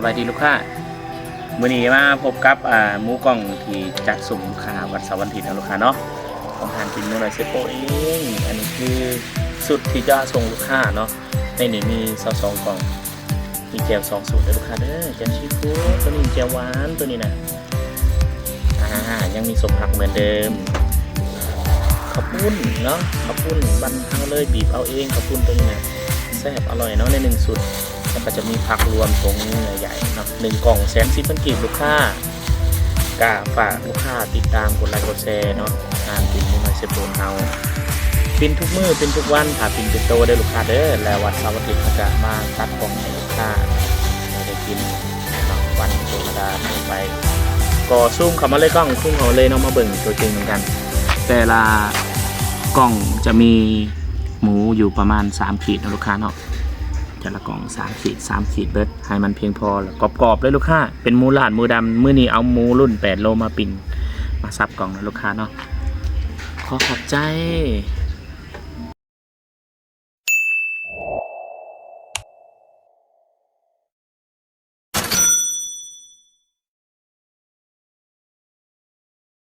ສະບາຍດີລູກຄ້າ ມື້ນີ້ມາພົບກັບ ອ່າ ໝູກ້ອງທີ່ຈັດສົ່ງລູກຄ້າວັນເສົາວັນອາທິດເນາະລູກຄ້າເນາະ ຂອງຮ້ານປີ້ງໝູນ້ອຍເຊໂປະເອງ. ອັນນີ້ຄືຊຸດທີ່ຈະສົ່ງລູກຄ້າເນາະ ໃນນີ້ມີຊາວສອງກ່ອງ ມີແຈ່ວສອງສູດເດີລູກຄ້າເດີ ແຈ່ວຊີຟູດ ໂຕນີ້ແຈ່ວຫວານ ໂຕນີ້ນະ ອ່າ ຍັງມີສົ້ມຜັກເໝືອນເດີມ ເຂົ້າປຸ້ນເນາະ ເຂົ້າປຸ້ນບ້ານເຮົາເລີຍ ບີບເອົາເອງ ເຂົ້າປຸ້ນໂຕນີ້ນະ ແຊບອະລ່ອຍເນາະ ໃນໜຶ່ງຊຸດ ແລ້ວກໍຈະມີຜັກລວມຖົງໃຫຍ່ເນາະ ໜຶ່ງກ່ອງແສນສິບພັນກີບລູກຄ້າ. ກະຝາກລູກຄ້າຕິດຕາມກົດໄລກົດແຊເນາະ ຮ້ານປີ້ງໝູນ້ອຍເຊໂປະເຮົາ ປີ້ງທຸກມື້ປີ້ງທຸກວັນ ຖ້າປີ້ງເປັນໂຕເດີລູກຄ້າເດີ ແລ້ວວັນເສົາວັນອາທິດເຮົາກະມາຕັດກ່ອງໃຫ້ລູກຄ້າໄດ້ກິນເນາະ ວັນທຳມະດາທົ່ວໄປ. ກໍຊູມເຂົ້າມາເລີຍກ້ອງ ຊູມເຂົ້າມາເລີຍເນາະ ມາເບິ່ງຕົວຈິງນຳກັນ ແຕ່ລະກ່ອງຈະມີໝູຢູ່ປະມານສາມຂີດເນາະລູກຄ້າເນາະ ແຕ່ລະກ່ອງສາມຂີດ ສາມຂີດເບິດ ໃຫ້ມັນພຽງພໍ ແລ້ວກອບໆເລີຍລູກຄ້າ ເປັນໝູລ້ານໝູດຳ. ມື້ນີ້ເອົາໝູລຸ້ນແປດໂລມາປີ້ງ ມາສັບກ່ອງນະລູກຄ້າເນາະ. ຂໍຂອບໃຈ